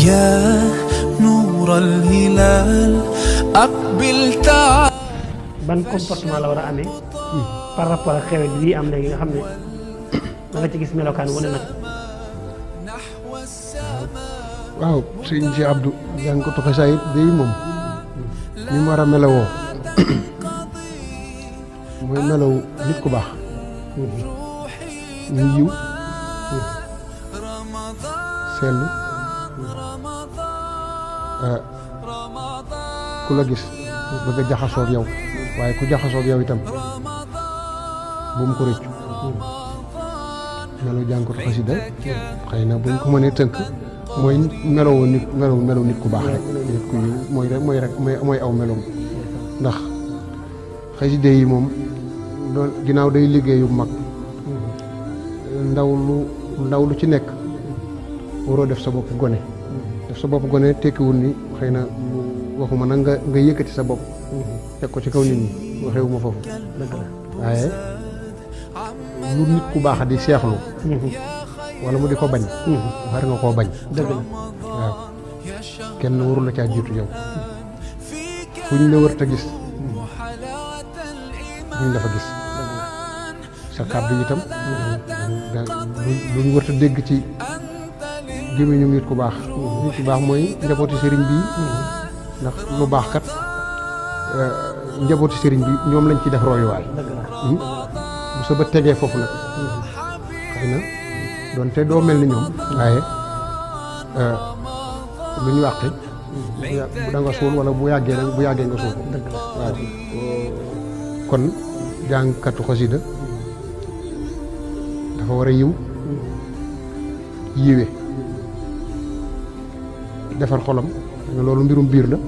يا نور الهلال أقبل تعال. ban comportement la war a amee par rapport ak xewet bii am léegi nga xam ne da nga ci gis melokaan wane nag. waaw sëñ si Abdou yaa ngi ko toxe saa it day moom ni mu war a melawoo mooy melaw nit ku baax ñu yiw sell ku la gis bëgg a jaxasoog yow waaye ku jaxasoog yow itam bu mu ko rëccu melaw jàngkatu xasida xëy na buñ ko mënee tënk mooy meloo nit melaw nit ku baax rek nit ku yiw mooy aw meloom ndax xasida yi moom doon ginnaaw day liggéeyu mag ndaw lu ci nekk waroo def sa bopp gone def sa bopp gone tekkiwul ni xëy na waxuma nag nga yëkkati sa bopp teg ko ci kaw nit ñi waxewuma foofu waaye lu nit ku baax di seexlu wala mu di ko bañ war nga koo bañ dëgg la waaw kenn warul la caa jiitu yow fu ñu la wër te gis duñ la fa gis sa kàddu itam luñ wër te dégg ci gémmiñu nit ku baax nit ku baax mooy njabooti sëriñ bi ndax lu baax kat njabooti sëriñ bi ñoom lañ ci def royuwaay bu sa ba tegee foofu nag xëy na doonte doo mel ni ñoom waaye lu ñu wàqi da nga suul wala bu yàggee nga suul waaw kon jàngkatu xasida dafa war a yiw yiwe defar xolam nga loolu mbirum biir la